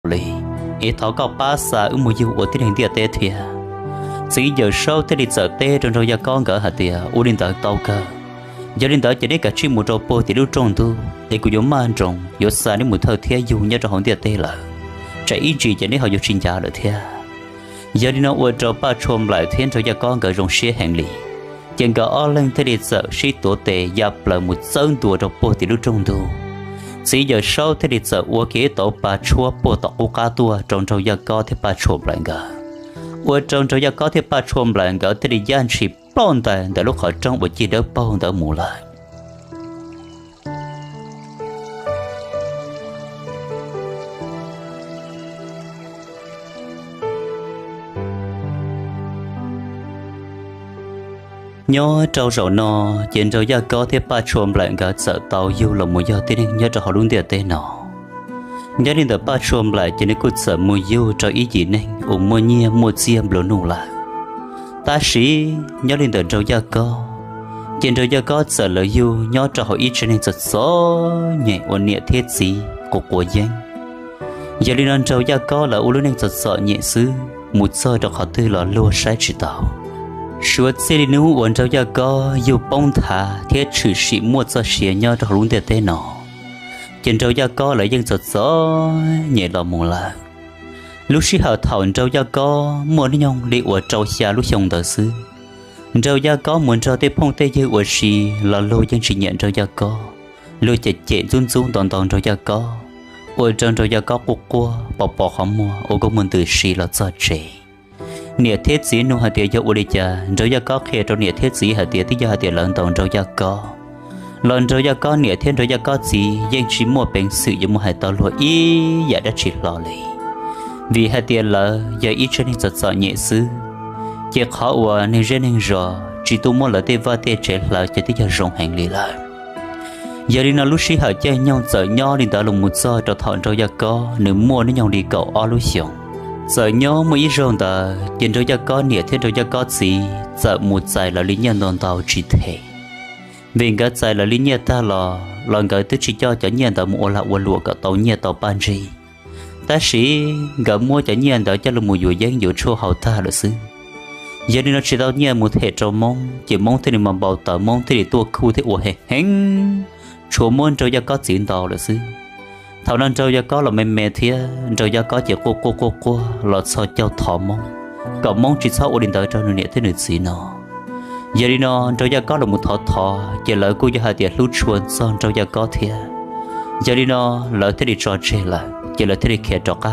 li, es thov koj pab xa wb mus yug ua tib neeg ntiaj teb thiab. Txiv Yawm Saub thiaj li txawm teb rau Nraug Yaj Kob nkawd hais tias, Ua li ntawd tau kawg. Yog li ntawd ces neb kav tsij mus rau puag tim lub rooj ntug es kuv yuav maj nroos yuav xa neb mus thawj thiab yug nyob rau hauv ntiaj teb lawm, tsam ib ntsis ces neb ho yuav tsis ncav lawm thiab. Yog li no ua rau Paj Tshua Nplaim thiab Nraug Yaj Kob nkawd zoo siab heev li, ces nkawd ob leeg thiaj li txawm sib tuav tes ya plaws mus txawb ntua rau puag tim lub rooj ntug. Txiv Yawm Saub thiaj li txawm ua kiag ib tauv pa tshuab puag tom qub qab tuaj rau Nraug Yaj Kob thiab Paj Tshua Nplaim nkawd, ua rau Nraug Yaj Kob thiab Paj Tshua Nplaim nkawd thiaj li yaj ntshis ploj ntais ntawm lub qhov rooj uas cig dawb paug ntawd mus lawm. Nyob rau zaum no, ces Nraug Yaj Kob thiab Paj Tshua Nplaim nkawd txawm tau yug los mus yog tib neeg nyob rau hauv lub ntiaj teb no. Nyob li ntawm Paj Tshua Nplaim ces nws kuj txawm mus yug rau ib yim neeg uas muaj nyiaj muaj txiaj nplua nuj lawm. Tab sis nyob li ntawm Nraug Yaj Kob, ces Nraug Yaj Kob txawm lawv yug nyob rau hauv ib tsev neeg txom txom nyem uas niam thiab txiv quav quav yeeb. Yog li no Nraug Yaj Kob lawv ua lub neej txom txom nyem xwb, mus txog rau qhov twg los luag saib tsis taus. Suav txij li hnub uas Nraug Yaj Kob yug poob nthav thiab tshwm sim muaj txoj sia nyob rau hauv lub ntiaj teb no, ces Nraug Yaj Kob lawv yeej txom txom nyem los mus lawm. Lub sij hawm thaum Nraug Yaj Kob muaj hnub nyoog li uas rau xya lub xyoo ntawd xwb, Nraug Yaj Kob mus nrog tej phooj tej ywg ua si los luag yeej tsis nyiam Nraug Yaj Kob, luag cem cem ntxub ntxub ntau ntau Nraug Yaj Kob, ua rau Nraug Yaj Kob quaj quaj pos pos qhov muag ua kua muag ntws si los txog tsev. Niam thiab txiv nug hais tias yog ua li cas, Nraug Yaj Kob qhia rau niam thiab txiv hais tias twb yog hais tias lawv ntaus Nraug Yaj Kob, los Nraug Yaj Kob niam thiab Nraug Yaj Kob txiv yeej tsis muaj peev xwm yuav mus hais tau luag ib yam dab tsi hlo li, vim hais tias lawv yog ib tsev neeg txom txom nyem xwb, ces qhov uas neeg zej neeg zos tsis tuaj muab lawv tej vaj tej tsev hlawv ces twb yog zoo heev li lawm. Yog li no lub sij hawm caij nyoog txawm nyob li ntawd los mus txog rau thaum Nraug Yaj Kob nws muaj hnub nyoog li kaum ob lub xyoos. Txawm nyob muaj ib zaug ntawd ces Nraug Yaj Kob niam thiab Nraug Yaj Kob txiv txawm mus txais lawv li nyiaj ntau ntau tsis them. Vim nkawd txais lawv li nyiaj tag los los nkawd twb tsis coj cov nyiaj ntawd mus ua lag ua luam kom tau nyiaj tau paj ntsig. Tab sis nkawd muab cov nyiaj ntawd coj los mus yuav yeeb yuav tshuaj haus tag lawm xwb. Yog li no tsis tau nyiaj mus them rau Hmoob ces Hmoob thiaj li mas npau taws, Hmoob thiaj li tuaj khuj thiab ua heev heev, tshuav muab Nraug Yaj Kob txiv ntaus lawm xwb. Thaum no Nraug Yaj Kob los me me thiab Nraug Yaj Kob ces quaj quaj quaj quaj los txhos caug thov Hmoob, kom Hmoob tsis txhob ua li ntawd rau nws niam thiab nws txiv no. Yog li no Nraug Yaj Kob los mus thov thov ces lawv kuj yog hais tias hlub tshua txog Nraug Yaj Kob thiab. Yog li no lawv thiaj li tso tseg lawm ces lawv thiaj li khiav rov qab